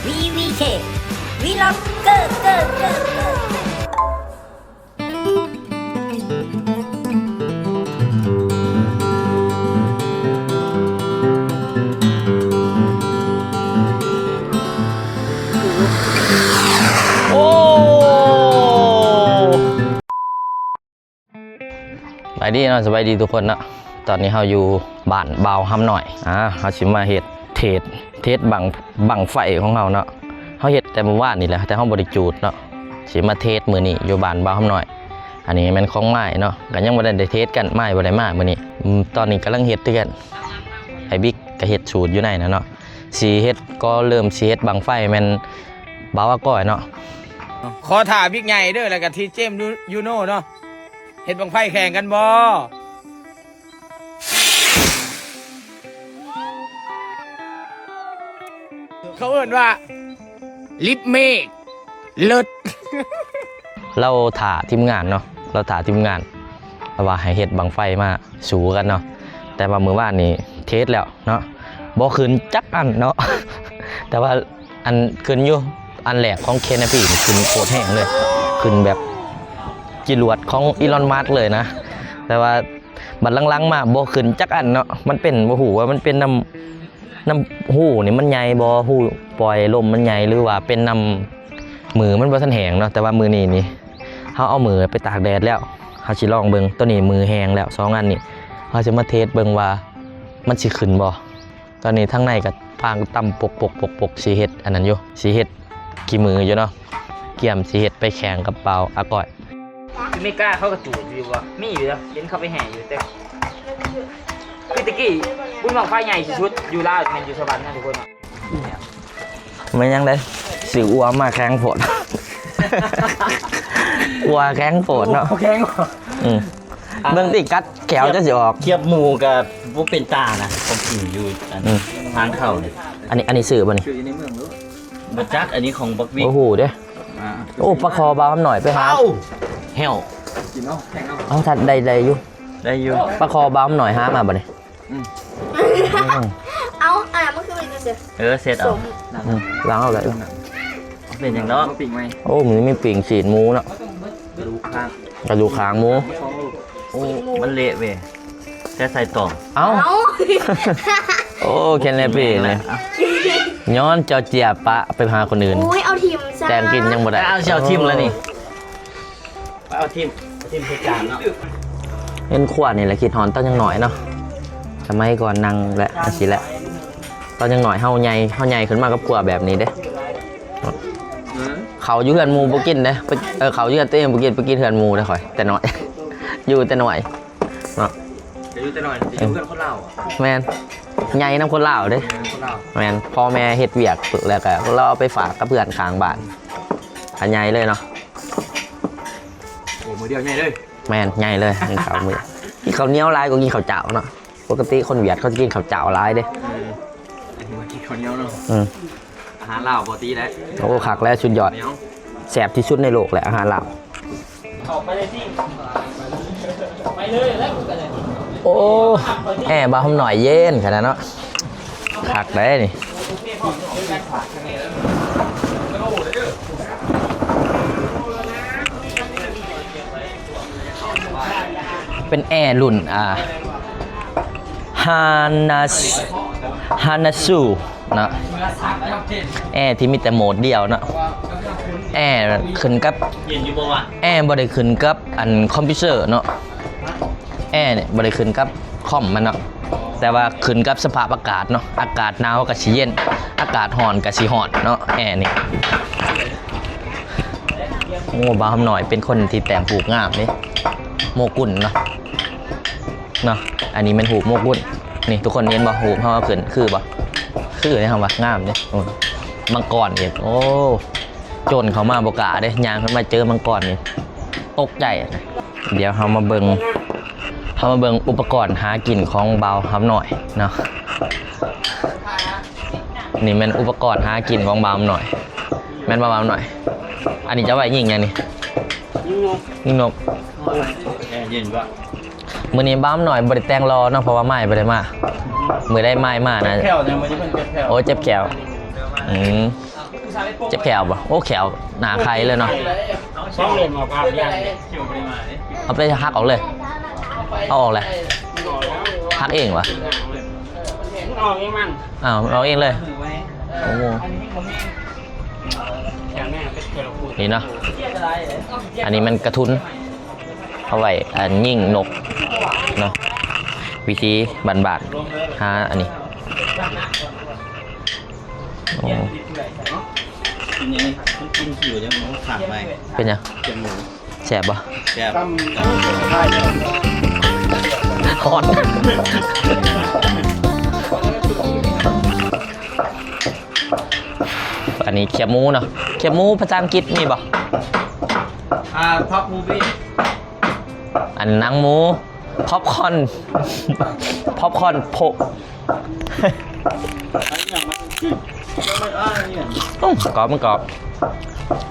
ວີວີເຄ ວີລັອກເກີເກີເກີເກີ. ໂອ້ ສະບາຍດີເນາະ ສະບາຍດີທຸກຄົນເນາະ. ຕອນນີ້ເຮົາຢູ່ບ້ານບ່າວຫຳນ້ອຍ ອ່າ ເຮົາຊິມາເຮັດເທສ ເທສບັ້ງ ບັ້ງໄຟຂອງເຮົາເນາະ. ເຮົາເຮັດແຕ່ມື້ວານນີ້ແຫຼະ ແຕ່ເຮົາບໍ່ໄດ້ຈູດເນາະ. ຊິມາເທສມື້ນີ້ຢູ່ບ້ານບ່າວຫຳນ້ອຍ. ອັນນີ້ແມ່ນຂອງໝ້າຍເນາະ ກໍຍັງບໍ່ໄດ້ເທສກັນ ໝ້າຍບໍ່ໄດ້ມາມື້ນີ້. ອືມ ຕອນນີ້ກຳລັງເຮັດຄືກັນ ໄອ້ບິກກໍເຮັດສູດຢູ່ໃນນັ້ນເນາະ. ຊິເຮັດ ກໍເລີ່ມຊິເຮັດບັ້ງໄຟແມ່ນບ່າວອາກ້ອຍເນາະ. ຂໍຖ້າບິກໃຫຍ່ເດີ ແລ້ວກໍທີເຈມ ຢູໂນເນາະ ເຮັດບັ້ງໄຟແຂ່ງກັນບໍ່? ເຂົາເອີ້ນວ່າລິບເມກ ເລີດ. ລາວຖ້າທີມງານເນາະ ລາວຖ້າທີມງານ ລາວວ່າໃຫ້ເຮັດບັ້ງໄຟມາສູ້ກັນເນາະ. ແຕ່ວ່າມື້ວານນີ້ເທສແລ້ວເນາະ ບໍ່ຂຶ້ນຈັກອັນເນາະ ແຕ່ວ່າ ອັນຂຶ້ນຢູ່ ອັນແລກຂອງເຄນາພີຂຶ້ນໂຄດແຮງເລີຍ ຂຶ້ນແບບຈະຫຼວດຂອງອີລອນມັສເລີຍນະ. ແຕ່ວ່າບັດຫຼັງໆມາບໍ່ຂຶ້ນຈັກອັນເນາະ. ມັນເປັນ ບໍ່ຮູ້ວ່າມັນເປັນນຳ ນຳຮູນີ້ມັນໃຫຍ່ບໍ່ ຮູປ່ອຍລົມມັນໃຫຍ່ ຫຼືວ່າເປັນນຳມືມັນບໍ່ທັນແຫ້ງເນາະ. ແຕ່ວ່າມື້ນີ້ນີ້ ເຮົາເອົາມືໄປຕາກແດດແລ້ວ ເຮົາຊິລອງເບິ່ງ. ໂຕນີ້ມືແຫ້ງແລ້ວ ສອງອັນນີ້ ເຮົາຊິມາເທສເບິ່ງວ່າມັນຊິຂຶ້ນບໍ່. ຕອນນີ້ທາງໃນກໍປາງຕຳປົກໆໆໆ ຊິເຮັດອັນນັ້ນຢູ່ ຊິເຮັດຂີ້ມືຢູ່ເນາະ ກຽມຊິເຮັດໄປແຂ່ງກັບບ່າວອາກ້ອຍ. ຢູ່ເມກາເຂົາກໍຈູດຢູ່ບໍ່ ມີຢູ່ເດີ ເຫັນເຂົາໄປແຫ່ຢູ່ ແຕ່ຄືແຕ່ກີ້ບຸນບັ້ງໄຟໃຫຍ່ທີ່ສຸດຢູ່ລາວແມ່ນຢູ່ສະຫວັນນະທຸກຄົນເນາະ. ແມ່ນຫຍັງເດ້ ຊື້ອົ່ວມາແຂງໂພດ ອົ່ວແຂງໂພດເນາະ ແຂງ. ອືມ ເບິ່ງຕິ ກັດແຂວຈະຊິອອກ ຄຽບໝູກໍບໍ່ເປັນຕານະ ຂອງກິນຢູ່ອັນ ອືມ ຮ້ານເຂົານີ້. ອັນນີ້ ອັນນີ້ຊື້ບໍ່ນີ້? ບໍ່ຈັກ ອັນນີ້ຂອງບັກວິກ ບໍ່ຮູ້ເດ້. ອ່າ ໂອ້ ປາຄໍບ່າວຫຳນ້ອຍໄປຫາ ເອົ້າ ແຫ້ວ ເອົາ ຖ້າໄດ້ ໄດ້ຢູ່ ໄດ້ຢູ່. ປາຄໍບ່າວຫຳນ້ອຍຫາມາບໍ່ນີ້? ອືມ ເອົາ ອັນນັ້ນມັນຄືມັນຊິ ເອີ ເຊັດເອົາ ສົ້ມ ອືມ ລ້າງເອົາໄດ້ຢູ່. ເປັນຫຍັງເນາະ ປີ້ງໃໝ່. ໂອ້ ມັນມີປີ້ງຊີ້ນໝູເນາະ ກະດູກຄາງ ກະດູກຄາງໝູ. ໂອ້ ມັນເລະເວີຍ ແຕ່ໃສ່ຕອງ. ເອົ້າ ເອົ້າ ໂອ້ ແຄນແລປີນີ້ ຍ້ອນເຈົ້າເຈຍປະໄປຫາຄົນອື່ນ. ໂອ້ຍ ເອົາຖິ້ມຊະ ແຕ່ງກິນຍັງບໍ່ໄດ້ ເອົາ ຊິເອົາຖິ້ມແລ້ວນີ້. ໄປເອົາຖິ້ມ ເອົາຖິ້ມໃສ່ຈານເນາະ. ເຫັນຄົວນີ້ແຫຼະຄິດຮອດຕອນຍັງນ້ອຍເນາະ ສະໄໝກ່ອນນັ່ງແຫຼະ ຈັ່ງຊີ້ແຫຼະ. ຕອນຍັງນ້ອຍເຮົາໃຫຍ່ ເຮົາໃຫຍ່ຂຶ້ນມາກັບຄົວແບບນີ້ເດ້. ເຂົ້າຢູ່ເຮືອນໝູ່ບໍ່ກິນເດ້ ໄປ ເອີ ເຂົ້າຢູ່ເຮືອນຕົວເອງບໍ່ກິນ ໄປກິນເຮືອນໝູ່ເດ້ຂ້ອຍ ແຕ່ນ້ອຍ ຢູ່ແຕ່ນ້ອຍເນາະ. ກໍຢູ່ແຕ່ນ້ອຍ ເອີ ຢູ່ເຮືອນຄົນລາວ. ແມ່ນ ໃຫຍ່ນຳຄົນລາວເດ້. ແມ່ນ ພໍ່ແມ່ເຮັດວຽກ ແລ້ວກໍລາວເອົາໄປຝາກກັບເພື່ອນຂ້າງບ້ານ ກໍໃຫຍ່ເລີຍເນາະ. ໂອ້ ມື້ດຽວໃຫຍ່ເລີຍ. ແມ່ນ ໃຫຍ່ເລີຍ ກິນເຂົ້າມື້ ກິນເຂົ້າໜຽວຫຼາຍກວ່າກິນເຂົ້າເຈົ້າເນາະ. ປົກກະຕິຄົນຫວຽດເຂົາຈະກິນເຂົ້າເຈົ້າຫຼາຍເດ້. ເອີ ກິນເຂົ້າໜຽວເນາະ. ອືມ ອາຫານລາວບໍ່ຕິແຫຼະ. ໂອ້ ຄັກແຫຼະ ສຸດຍອດ ແຊບທີ່ສຸດໃນໂລກແຫຼະ ອາຫານລາວ. ໂອ້ ແອບ່າວຫຳນ້ອຍເຢັນຂະໜາດເນາະ. ຄັກເດ້ນີ້ ເປັນແອລຸ້ນ ອ່າ ຮານາ ຮານາຊູເນາະ ແອທີ່ມີແຕ່ໂໝດດຽວເນາະ. ແອຂຶ້ນກັບ ເຢັນຢູ່ບໍ່ວະ? ແອບໍ່ໄດ້ຂຶ້ນກັບອັນຄອມພິວເຕີເນາະ. ແອນີ້ບໍ່ໄດ້ຂຶ້ນກັບຄອມມັນເນາະ ແຕ່ວ່າຂຶ້ນກັບສະພາບອາກາດເນາະ. ອາກາດໜາວກໍຊິເຢັນ ອາກາດຮ້ອນກໍຊິຮ້ອນເນາະ ແອນີ້. ໂອ້ ບ່າວຫຳນ້ອຍເປັນຄົນທີ່ແຕ້ມຮູບງາມເດ້ ໂມກຸນເນາະ ເນາະ. ອັນນີ້ແມ່ນຮູບໂມກຸນ ນີ້ທຸກຄົນເຫັນບໍ່? ຮູບເຮົາເອົາຂຶ້ນຄືບໍ່? ຄືເດ້ ເຮົາວ່າງາມເດ້. ໂອ້ ມັງກອນອີກ ໂອ້ ໂຈນເຂົ້າມາບໍ່ກ້າເດ້ ຍ່າງເຂົ້າມາເຈີມັງກອນນີ້ ຕົກໃຈ. ດຽວເຮົາມາເບິ່ງ ເຮົາມາເບິ່ງອຸປະກອນຫາກິນຂອງບ່າວຫຳນ້ອຍເນາະ. ນີ້ແມ່ນອຸປະກອນຫາກິນຂອງບ່າວຫຳນ້ອຍ ແມ່ນບໍ່ບ່າວຫຳນ້ອຍ? ອັນນີ້ຈະໄວ້ຍິງຫຍັງນີ້? ຍິງນົກ ຍິງນົກ. ແອເຢັນບໍ່? ມື້ນີ້ບ່າວຫຳນ້ອຍບໍ່ໄດ້ແຕ່ງຫຼໍ່ເນາະ ເພາະວ່າໝ້າຍບໍ່ໄດ້ມາ. ມື້ໃດໝ້າຍມານະ ເຈັບແຂ້ວ ມື້ນີ້ເພິ່ນເຈັບແຂ້ວ. ໂອ້ ເຈັບແຂ້ວ. ອືມ ເຈັບແຂ້ວບໍ່? ໂອ້ ແຂ້ວໜ້າໄຄເລີຍເນາະ. ເອົາໄປຫັກອອກເລີຍ. ເອົາອອກແຫຼະ. ຫັກເອງວະ? ມັນອອກເອງມັນ. ອ້າວ ມັນອອກເອງເລີຍ. ໂອ້ ນີ້ເນາະ. ອັນນີ້ມັນກະທຸນ. ເອົາໄວ້ ອັນ ຍິງນົກເນາະ. ວິທີບ້ານໆ ຫາອັນນີ້. ໂອ້ ເປັນຫຍັງ? ມັນກິນຂີ້ຫຍັງ? ມັນຂາດໄວ້. ເປັນຫຍັງ? ຈະໝູ ແຊບບໍ່? ແຊບ. ຮ້ອນ. ອັນນີ້ຄຽບໝູເນາະ. ຄຽບໝູພາສາອັງກິດມີບໍ່? ອ່າ Pork movie. ອັນໜັງໝູ Popcorn Popcorn ໂພະ. ອືມ ກອບ ມັນກອບ.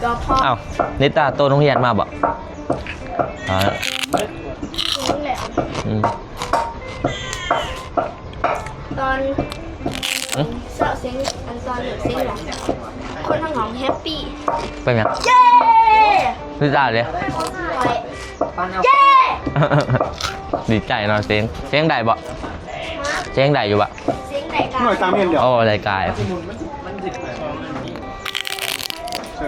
ກອບພໍ. ອ້າວ ນິຕາ ໂຕໂຮງຮຽນມາບໍ່? ອ່າ ນີ້ແຫຼະ. ອືມ. ຕອນ ຫຶ? ເຊົ້າເສັງ ອັນຕອນເລີກເສັງນະ ຄົນທາງຫ້ອງແຮບປີ. ເປັນຫຍັງ? ເຢ້! ຄືຕາເດ້. ເຢ້! ດີໃຈເນາະ. ເສັງ ເສັງໄດ້ບໍ່? ເສັງໄດ້ຢູ່ບໍ່? ເສັງໄດ້ກາຍ. ໂອ້ ໄດ້ກາຍ. ສະ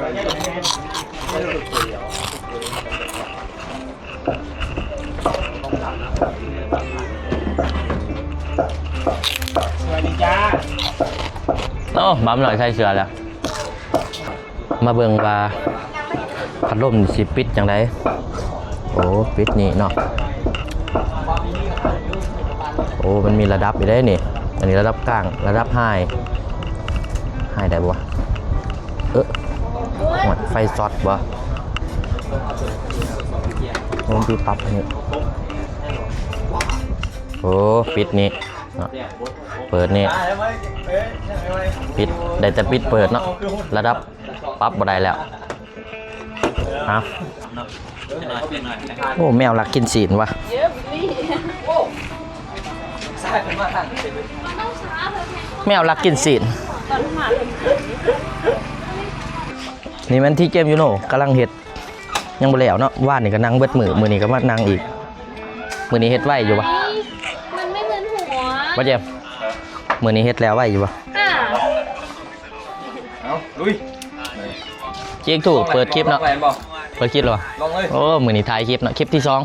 ບາຍດີຈ້າ. ໂອ້ ບ່າວນ້ອຍໃສ່ເສື້ອແລ້ວ. ມາເບິ່ງວ່າພັດລົມຊິປິດຈັ່ງໃດ. ໂອ້ ປິດນີ້ເນາະ. ໂອ້ ມັນມີລະດັບອີກເດ້ນີ້. ອັນນີ້ລະດັບກາງ ລະດັບໄຮ. ໄຮໄດ້ບໍ່? ເອີ ໂອ້ຍ ໄຟຊັອດບໍ່? ໂອ້ ມັນປິດປັບອັນນີ້. ໂອ້ ປິດນີ້ເນາະ ເປີດນີ້ ປິດ ໄດ້ແຕ່ປິດເປີດເນາະ. ລະດັບປັບບໍ່ໄດ້ແລ້ວ. ເອົາ ໂອ້ ແມວລັກກິນຊີ້ນວ່າ. ແມວລັກກິນຊີ້ນ. ນີ້ແມ່ນທີ່ເກມຢູໂນ ກຳລັງເຮັດ ຍັງບໍ່ແລ້ວເນາະ. ວານນີ້ກໍນັ່ງເບິດມື້ ມື້ນີ້ກໍມານັ່ງອີກ. ມື້ນີ້ເຮັດໄວຢູ່ບໍ່? ມັນໄມ່ມຶນຫົວ ບໍ່ເຈັບ. ມື້ນີ້ເຮັດແລ້ວໄວຢູ່ບໍ່? ອ່າ ເອົາ ລຸຍ. ຈິກທູກ ເປີດຄລິບເນາະ. ເປີດຄລິບແລ້ວບໍ່? ລົງເລີຍ. ໂອ້ ມື້ນີ້ຖ່າຍຄລິບເນາະ ຄລິບທີສອງ.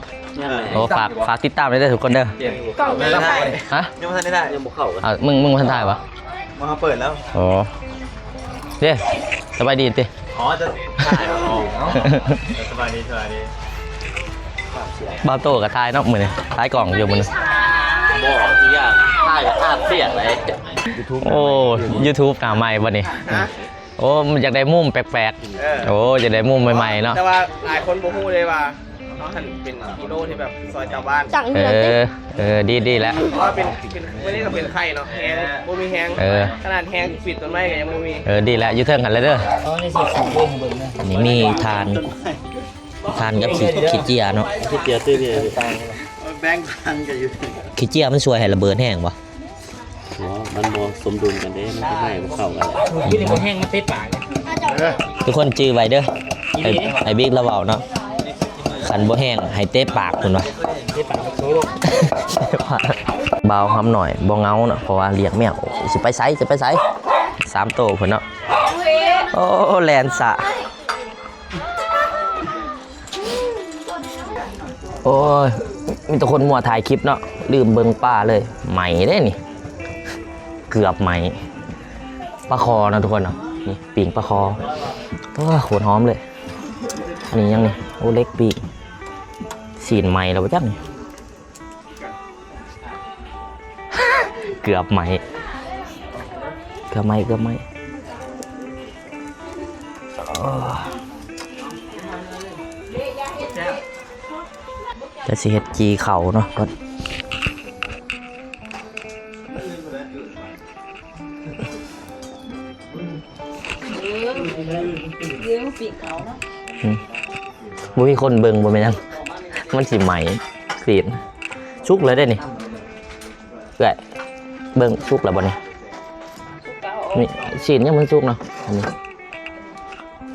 ໂອ້ ຝາກ ຝາກຕິດຕາມໄດ້ເດີທຸກຄົນເດີ. ກ້ອງຍັງບໍ່ໄດ້. ຮະ? ຍັງບໍ່ທັນໄດ້. ຍັງບໍ່ເຂົ້າ. ເອົາ ມຶງ ມຶງບໍ່ທັນຖ່າຍບໍ່? ມາເປີດແລ້ວ. ໂອ້ ເດ້ ສະບາຍດີຕິ? ອໍ ຈະຖ່າຍ. ອໍ ເອົາ ສະບາຍດີ ສະບາຍດີ. ບ່າວໂຕກໍຖ່າຍເນາະມື້ນີ້ ຖ່າຍກ້ອງຢູ່ມື້ນີ້. ບໍ່ ຊິຢາກຖ່າຍກໍອາບສຽງເລີຍ. ໂອ້ ຢູທູບໜ້າໃໝ່ບັດນີ້. ຮະ? ໂອ້ ຢາກໄດ້ມຸມແປກໆ. ເອີ ໂອ້ ຢາກໄດ້ມຸມໃໝ່ໆເນາະ. ແຕ່ວ່າຫຼາຍຄົນບໍ່ຮູ້ເລີຍວ່າ ເຮົາຫັ້ນເປັນຮີໂຣທີ່ແບບຊ່ອຍຊາວບ້ານ. ເອີ ເອີ ດີ ດີແລ້ວ. ເພາະວ່າເປັນ ເປັນ ມື້ນີ້ກໍເປັນໄຂ້ເນາະ ແຮງບໍ່ມີແຮງ. ເອີ ຂະໜາດແຮງປີນຕົ້ນໄມ້ກໍຍັງບໍ່ມີ. ເອີ ດີແລ້ວ ຢູ່ເທິງຫັ້ນແຫຼະເດີ. ອໍ ນີ້ຊິຂອງເບິ່ງເບິ່ງເດີ. ນີ້ມີຖ່ານ ຖ່ານກັບຂີ້ ຂີ້ເຈຍເນາະ. ຂີ້ເຈຍ ແບ່ງກັນກໍຢູ່. ຂີ້ເຈຍມັນຊ່ວຍໃຫ້ລະເບີດແຮງບໍ່? ອໍ ມັນບໍ່ສົມດຸນກັນເດ້ ມັນກໍໄໝ້ບໍ່ເຂົ້າກັນ. ກິນບໍ່ແຮງມາເຕະປາກ. ທຸກຄົນຈື່ໄວ້ເດີ ໄອ້ ໄອ້ບິກລາວເວົ້າເນາະ ຄັນບໍ່ແຮງໃຫ້ເຕະປາກພຸ້ນວ່າ. ເຕະປາກໂຊໂລ. ບ່າວຫຳໜ້ອຍບໍ່ເຫງົາເນາະ ເພາະວ່າລ້ຽງແມວ. ຊິໄປໃສ ຊິໄປໃສ? ສາມໂຕພຸ້ນເນາະ. ໂອ້ ແລ່ນສະ. ໂອ້ຍ ມີແຕ່ຄົນມົວຖ່າຍຄລິບເນາະ ລືມເບິ່ງປາເລີຍ. ໄໝ້ເດ້ນີ້ ເກືອບໄໝ້. ປາຄໍເນາະທຸກຄົນເນາະ ນີ້ປີ້ງປາຄໍ. ໂອ້ຍ ໂຄດຫອມເລີຍ. ອັນນີ້ຫຍັງນີ້? ໂອ້ ເລັກປີ້ງ. ຊີ້ນໄໝ້ແລ້ວບໍ່ຈັກນີ້. ເກືອບໄໝ້ ເກືອບໄໝ້ ເກືອບໄໝ້. ໂອ້ຍ ຈະຊິເຮັດຈີ່ເຂົ້າເນາະກ່ອນ. ບໍ່ມີຄົນເບິ່ງບໍ່ແມ່ນຫຍັງ ມັນຊິໄໝ້ຊີ້ນ. ສຸກແລ້ວເດ້ນີ້ ເອື້ອຍ ເບິ່ງສຸກແລ້ວບໍ່ນີ້? ນີ້ຊີ້ນຍັງບໍ່ສຸກເນາະ ອັນນີ້.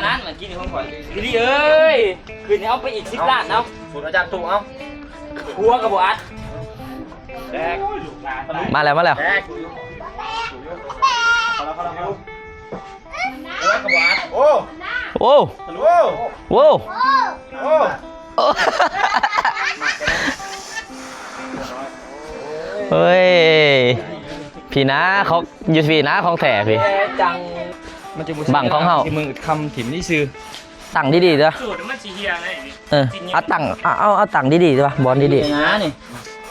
ນນັ້ນ ມາກິນຂອງຂ້ອຍ ອີ່ຫຼີເອີຍ ຄືນນີ້ເອົາໄປອີກສິບລ້ານເອົາ ສູດອາຈານຕຸເອົາ ຫົວກໍບໍ່ອັດ ແຕກ ມາແລ້ວ ມາແລ້ວ ແຕກ ໂອ້ ໂອ້ ໂອ້ ໂອ້ ໂອ້ ເຮີ້ຍ ພີ້ນາ ຂອງ ຢູ່ພີ້ນາ ຂອງແທ້ພີ້ ບັ້ງຂອງເຮົາ ທີ່ມືດຄຳຖິ້ມນີ້ຊື່ ຕັ້ງດີໆເດີ້ ສູດມັນຊິເຫ່ຍໄດ໋ ເອີ ເອົາຕັ້ງ ເອົາ ເອົາ ເອົາຕັ້ງດີໆເດີ້ ບ່ອນດີໆ ນີ້ນະ ນີ້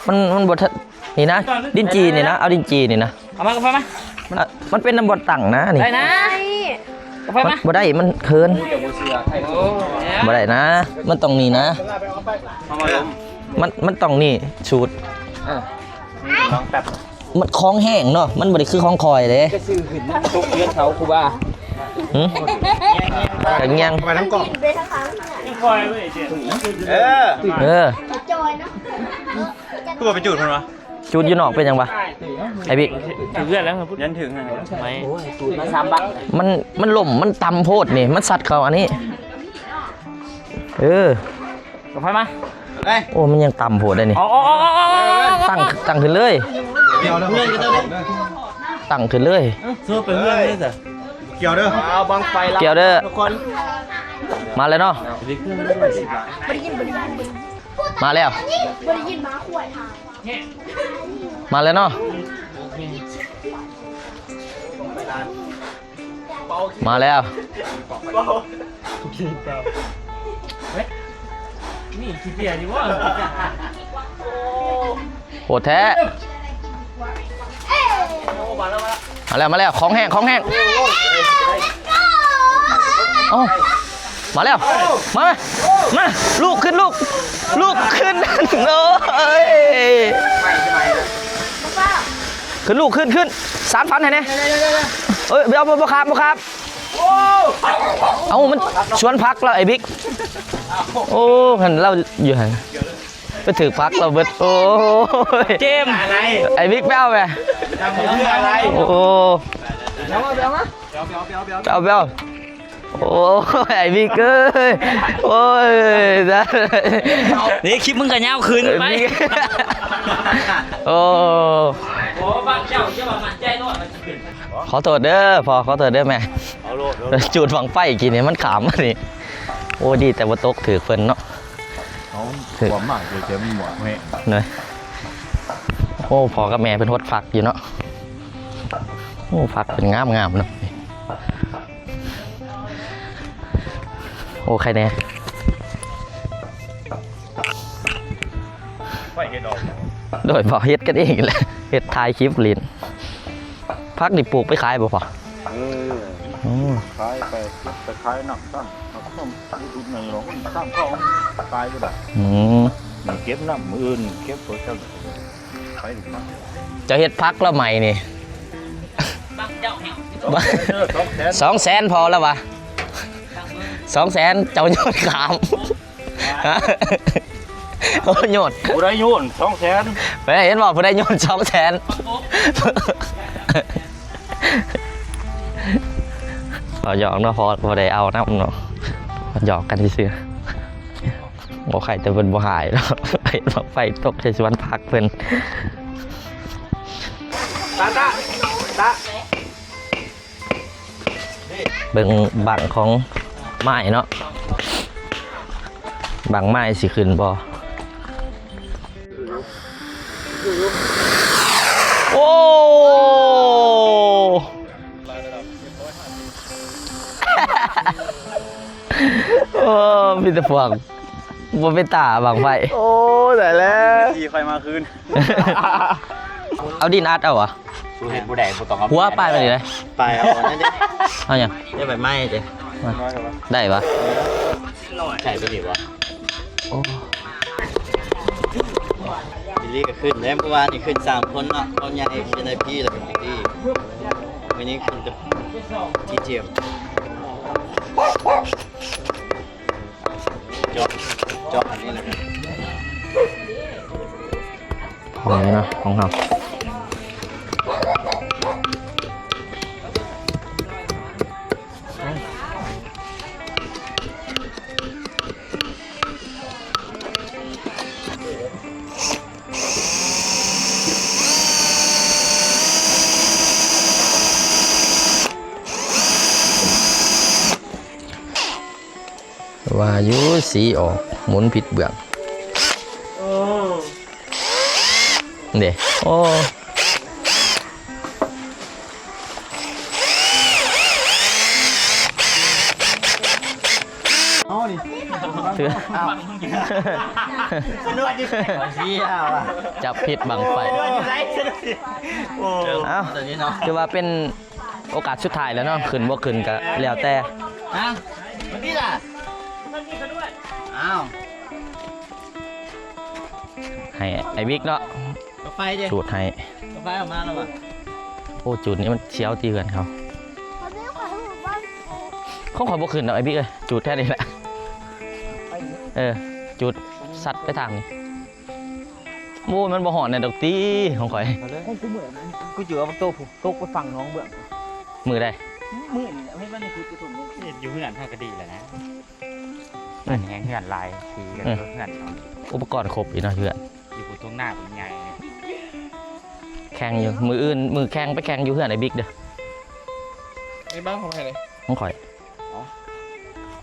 ມັນ ມັນບໍ່ທັນ ນີ້ນະ ດິນຈີ່ນີ້ນະ ເອົາດິນຈີ່ນີ້ນະ ເອົາມາ ເອົາໄຟມາ ມັນ ມັນເປັນນຳບ່ອນຕັ້ງນະນີ້ ໄດ້ນະ ເອົາໄຟມາ ມັນບໍ່ໄດ້ ມັນເຂີນ ໂອ້ ບໍ່ໄດ້ນະ ມັນຕ້ອງນີ້ນະ ເອົາມາລົມ ມັນ ມັນຕ້ອງນີ້ສູດ ເອີ ລອງແປັບ ມັນຂອງແຮງເນາະ ມັນບໍ່ໄດ້ຄືຂອງຂ້ອຍເດ້ ຈະຊື້ຂຶ້ນມັນຕົກເຮືອນເຂົາຄູບາ ຫື ກະແຍງ ໄປທາງກ້ອງ ເອີ ເອີ ຄືວ່າໄປຈູດເພິ່ນວະ ຈູດຢູ່ນອກເປັນຫຍັງວະ ໄອ້ບິກ ຖືກເຮືອນແລ້ວ ຍັງຖືກ ໄໝ ມາສາມບັກ ມັນ ມັນລົ້ມ ມັນຕ່ຳໂພດນີ້ ມັນຊັດເຂົ້າອັນນີ້ ເອີ ເອົາໄຟມາ ໄດ້ ໂອ້ ມັນຍັງຕ່ຳໂພດໄດ໋ນີ້ ເອົາ ເອົາ ເອົາ ຕັ້ງ ຕັ້ງຂຶ້ນເລີຍ ກ່ຽວເດີ ຕັ້ງຂຶ້ນເລີຍ ເອີ ເຊີໄປເຮືອນເລີຍຈ້ະ ກ່ຽວເດີ ເອົາບັ້ງໄຟ ກ່ຽວເດີ ມາແລ້ວເນາະ ມາແລ້ວ ມາແລ້ວເນາະ ມາແລ້ວ ນີ້ຂີ້ເປຍດີບໍ່ ໂຫດແທ້ ມາແລ້ວ ມາແລ້ວ ຂອງແຮງ ຂອງແຮງ ເອົ້າ ມາແລ້ວ ມາ ມາ ລູກຂຶ້ນ ລູກ ລູກຂຶ້ນ ໂອ້ຍ ຂຶ້ນລູກ ຂຶ້ນ ຂຶ້ນ ສານຝັນໃຫ້ແດ່ ເອີຍ ບໍ່ ບໍ່ ບໍ່ຄາບ ບໍ່ຄາບ ເອົ້າ ມັນສວນຜັກລາວ ໄອ້ບິກ ໂອ້ ຫັ້ນລາວຢູ່ຫັ້ນ ໄປຖືກຜັກລາວເບິດ ໂອ້ຍ ເກມ ໄອ້ບິກ ໄປເອົາແມ ໂອ້ ເອົາ ເອົາ ໂອ້ຍ ໄອ້ບິກເອີຍ ໂອ້ຍ ນີ້ຄລິບມຶງກໍຍາວຂຶ້ນໄປ ໂອ້ ໂອ້ ບາດເຈົ້າ ເຈົ້າວ່າໝັ້ນໃຈໂລດວ່າຊິຂຶ້ນ ຂໍໂທດເດີພໍ່ ຂໍໂທດເດີແມ່ ຈູດບັ້ງໄຟກີ້ນີ້ມັນຂ້າມມານີ້ ໂອ້ ດີແຕ່ບໍ່ຕົກຖືກເພິ່ນເນາະ ເອົາ ຄວາມມາກເຈມັນໝວກແຮງ ໂອ້ ພໍ່ກັບແມ່ເພິ່ນຫົດຜັກຢູ່ເນາະ ໂອ້ ຜັກເພິ່ນງາມໆເນາະ ໂອ້ ໃຄແດ່ ໂດຍ ບໍ່ ເຮັດກັນເອງແຫຼະ ເຮັດຖ່າຍຄລິບຫຼິ້ນ ຜັກນີ້ປູກໄປຂາຍບໍ່ພໍ່? ເອີ ອືມ ຂາຍໄປ ເກັບໄປຂາຍນຳຊ້ຳ ເອົາຂະໜົມໃສ່ຖົງໃຫຍ່ ລອງຊ້ຳເຂົາຂາຍບໍ່ໄດ້. ອືມ ນີ້ເກັບນຳ ມື້ອື່ນເກັບໄປ ເຈົ້າເຮັດຜັກລະໃໝ່ນີ້ ສອງແສນພໍລະຫວາ ສອງແສນ ເຈົ້າໂຍນຂ້າມ. ໂອ້ ໂຍນ ຜູ້ໃດໂຍນ ສອງແສນ ເຫັນບໍ່ ຜູ້ໃດໂຍນ ສອງແສນ. ເວົ້າຫຍອກເນາະ ພໍບໍ່ໄດ້ເອົານຳເນາະ ຫຍອກກັນຊື່ໆ. ບໍ່ໃຄແຕ່ເພິ່ນບໍ່ຫາຍເນາະ ເຫັນບັ້ງໄຟຕົກໃສ່ສວນຜັກເພິ່ນ. ຕາ ຕາ ຕາ. ເບິ່ງບັ້ງຂອງໝ້າຍເນາະ ບັ້ງໝ້າຍຊິຂຶ້ນບໍ່? ໂອ້ ໂອ້ ມີແຕ່ພວກ ບໍ່ເປັນຕາບັ້ງໄຟ. ໂອ້ ຕາຍແລ້ວ ທີ່ຂ້ອຍມາຄືນ. ເອົາດິນອັດເອົາຫວາ? ສູເຮັດບໍ່ໄດ້ ບໍ່ຕ້ອງເອົາ ຫົວປາຍໄປນີ້ເດ້ ປາຍເອົາອັນນັ້ນເດ້. ເອົາຫຍັງ? ໄດ້ໃບໄມ້ເດ້ ໄດ້ຫວາ? ໃສ່ໄປດີຫວາ? ໂອ້ ບິລລີກໍຂຶ້ນເດ້ ເມື່ອວານນີ້ຂຶ້ນສາມຄົນເນາະ ຄວາມໃຫຍ່ເປັນໄອພີ ແລ້ວກໍບິລລີ ມື້ນີ້ຂຶ້ນກັບທີເຈມ. ເຈາະ ເຈາະອັນນີ້ແຫຼະ ນີ້ເນາະ ຂອງເຮົາ. ວ່າຢູ່ ສີອອກ ໝູນຜິດເບື້ອງ. ໂອ້ ເດ້ ໂອ້ ເອົານີ້ ຖື ອ້າວ ສະດວກຢູ່ໃສ ຊີ້ອະ ຈັບຜິດບັ້ງໄຟ. ໂອ້ ເອົ້າ ຖືວ່າເປັນ ໂອກາດສຸດທ້າຍແລ້ວເນາະ ຂຶ້ນບໍ່ຂຶ້ນກໍແລ້ວແຕ່. ຮະ ມັນນີ້ລະ ອ້າວ ໃຫ້ໄອ້ບິກເນາະ ກາໄຟເດ້ ຈູດໃຫ້ ກາໄຟອອກມາແລ້ວຫວາ? ໂອ້ ຈູດນີ້ມັນສຽວຕິເຮືອນເຂົາ. ຂອງຂ້ອຍບໍ່ຂຶ້ນດອກໄອ້ບິກເອີຍ ຈູດແທ້ນີ້ແຫຼະ. ເອີ ຈູດສັດໄປທາງນີ້. ໂອ້ຍ ມັນບໍ່ຮອດແນ່ດອກຕິ ຂອງຂ້ອຍ ເອົາເລີຍ ຂອງກູເມື່ອຍ ກູຈື່ເອົາບັກໂຕພຸ້ນ ຕົກໄປຝັ່ງໜອງເບື້ອງ. ມື້ໃດ? ມື້ນີ້ແຫຼະ ເຮັດມາໃນຄືກະທຸນ ເຮັດຢູ່ເຮືອນເຮົາກໍດີແລ້ວນະ ອັນແຮງເຮືອນຫຼາຍ ທີ່ກັນ ເອີ ເຮືອນເຮົາ ອຸປະກອນຄົບອີກເນາະ ເຮືອນຢູ່ພຸ້ນ ທົ່ງນາພຸ້ນໃຫຍ່. ແຂ່ງຢູ່ ມື້ອື່ນ ມື້ແຂ່ງໄປແຂ່ງຢູ່ເຮືອນໄອ້ບິກເດີ. ນີ້ບ້ານຂອງໃຜນີ້? ຂອງຂ້ອຍ. ອໍ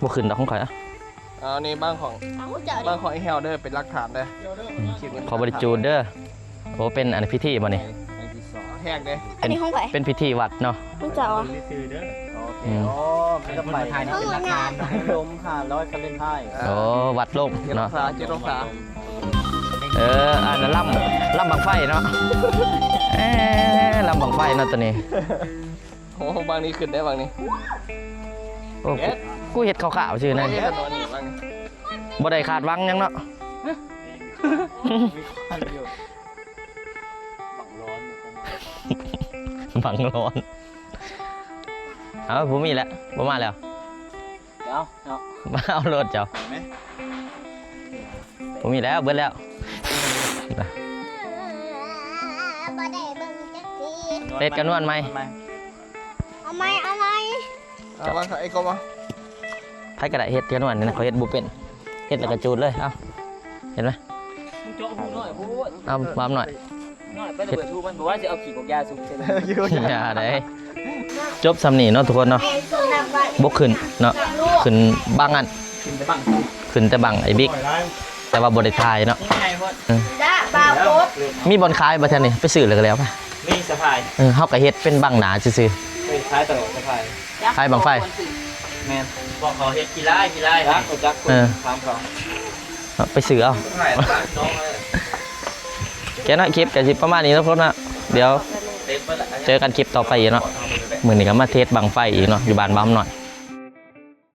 ບໍ່ຂຶ້ນດອກຂອງຂ້ອຍອະ. ເອົາ ນີ້ບ້ານຂອງ ອ້າວ ຂອງເຈົ້າ ບ້ານຂອງໄອ້ແຫ້ວເດີ ເປັນຫຼັກຖານເດີ. ອືມ ຂ້ອຍບໍ່ໄດ້ຈູດເດີ. ໂອ້ ເປັນອັນພິທີບໍ່ນີ້? ແຮກເດ້ ເປັນ ອັນນີ້ຂອງໃຜ? ເປັນພິທີວັດເນາະ ຂອງເຈົ້າອະ. ຊື່ໆເດີ ໂອເຄ. ອືມ ອໍ ເປັນດອກໄມ້ ເປັນບຸນທານ ເປັນຫຼັກຖານ ລົມຫ້າຮ້ອຍຟາເລັນໄຮ. ໂອ້ ວັດລົມເນາະ ເຈັດອົງສາ ເຈັດອົງສາ. ເອີ ອັນນັ້ນລຳ ລຳບັ້ງໄຟເນາະ. ເອີ ລຳບັ້ງໄຟເນາະໂຕນີ້. ໂອ້ ບັ້ງນີ້ຂຶ້ນໄດ້ບັ້ງນີ້. ໂອ້ ເຮັດ ກູເຮັດຄ່າວໆຊື່ນັ້ນ ເຮັດອັນນີ້ບັ້ງນີ້ ບໍ່ໄດ້ຄາດຫວັງຫຍັງເນາະ. ບັ້ງຮ້ອນ ບັ້ງຮ້ອນ. ເອົາ ບໍ່ມີແລ້ວ ບໍ່ມາແລ້ວ. ເອົາ ເອົາ ມາເອົາໂລດເຈົ້າ. ບໍ່ມີແລ້ວ ເບິດແລ້ວ. ບໍ່ໄດ້ເບິ່ງຈັກທີ ເຮັດກະນວນໃໝ່ ເອົາໃໝ່ ເອົາໃໝ່. ເອົາວາງໃສ່ໄອ້ກົບເອົາ ໃຜກໍໄດ້ເຮັດກະນວນນີ້ນະ ຂ້ອຍເຮັດບໍ່ເປັນ ເຮັດແລ້ວກໍຈູດເລີຍ. ເອົາ ເຫັນໄໝ? ມຶງເຈາະຮູນ້ອຍໂພດ. ເອົາ ບາມໜ້ອຍ ນ້ອຍໄປລະເບີດຮູມັນ ບໍ່ວ່າຊິເອົາຂີ້ກອກຢາຊຸກໃສ່. ຢ່າເດ້. ຈົບສ່ຳນີ້ເນາະທຸກຄົນເນາະ ບໍ່ຂຶ້ນເນາະ ຂຶ້ນບັ້ງອັນ ຂຶ້ນແຕ່ບັ້ງ ຂຶ້ນແຕ່ບັ້ງໄອ້ບິກ ແຕ່ວ່າບໍ່ໄດ້ຖ່າຍເນາະ. ເອີ ມີບ່ອນຂາຍບໍ່ແຖວນີ້? ໄປຊື້ແລ້ວກໍແລ້ວໄປ. ມີສະພາຍ ເອີ ເຮົາກໍເຮັດເປັນບັ້ງໜ້າຊື່ໆ. ເອີ ຂາຍຕະຫຼອດສະພາຍ ຂາຍບັ້ງໄຟ. ແມ່ນ ພວກເຂົາເຮັດກິລາ ກິລາ ຈັກຄົນ ເອີ ຖາມເຂົາ ເອົາໄປຊື້ເອົາ. ແກເນາະ ຄລິບກໍຊິປະມານນີ້ເນາະທຸກຄົນເນາະ ດຽວ ເຈີກັນຄລິບຕໍ່ໄປອີກເນາະ. ມື້ນີ້ກໍມາເທສບັ້ງໄຟອີກເນາະ ຢູ່ບ້ານບ້າມນ້ອຍ.